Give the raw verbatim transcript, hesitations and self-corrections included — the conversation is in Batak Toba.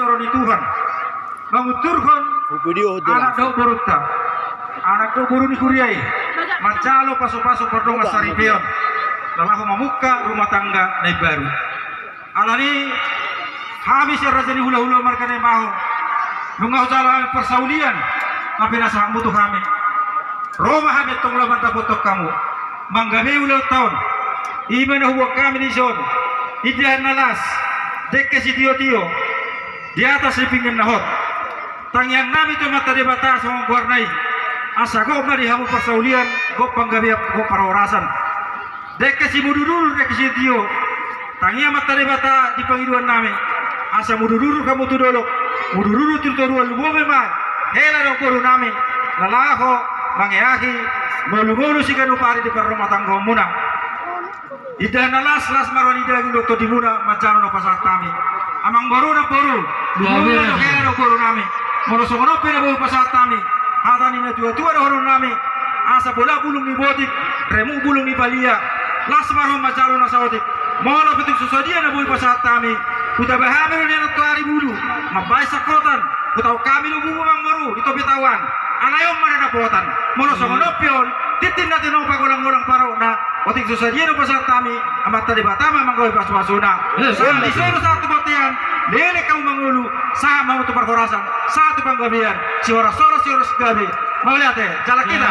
Ro ni Tuhan mangunturhon anak dohot borunta, anak dohot boru ni huria i, manjalo pasupasu pardongan saripeon na laho mamungka rumah tangga na imbaru. Alani i hami sian raja ni hulahula marga Naimaho, nunga hujalo hami parsaulian na pinasahatmu tu hami. Ro ma hami antong laho mandapothon hamu, manggabe ulaonta on. I ma na huboan hami dison, indahan na las, dengke sitiotio di atas ni pinggan na hot. Tangiangnami tu Amanta Debata songon goarna i, asa gok ma di hamu parsaulian, gok panggabean, gok parhorasan. Dengke simudurudur, dengke sitio. Tangi Amanta Debata di pangidoannami, asa mudurudur hamu tu dolok, mudurudur tu toruan, lumobi ma hela dohot borunami na laho mangeahi ngolungolu siganup ari di parrumatanggaonmuna. Indahan na las, las ma roha ni daging dohot tondimuna manjalo na hupasahat hami. Amangboru, namboru, lumobi ma hela dohot borunami. Molo songon on pe na boi hupasahat hami hata ni natuatua dohononnami, asa bola bulung ni botik, remuk bulung ni palia, las ma roha manjalo na saotik. Molo pe tung so sadia na boi hupasahat hami, hutaba hami do nian antoari bulu mambahen sangkotan, hutaon hami do bubu, amangboru, di topi taon. Alai on ma na dapotan. Molo songon on pe on, tintin na tinopa, golanggolang parokna, otik so sadia na hupasahat hami, Amanta Debata ma manggohi pasupasuna. Sahat di solu, sahat tu bontean, leleng hamu mangolu, sahat ma hamu tu parhorasan, sahat tu panggabean, sihorashoras, sihorasgabe. Mauliate, jalang hita.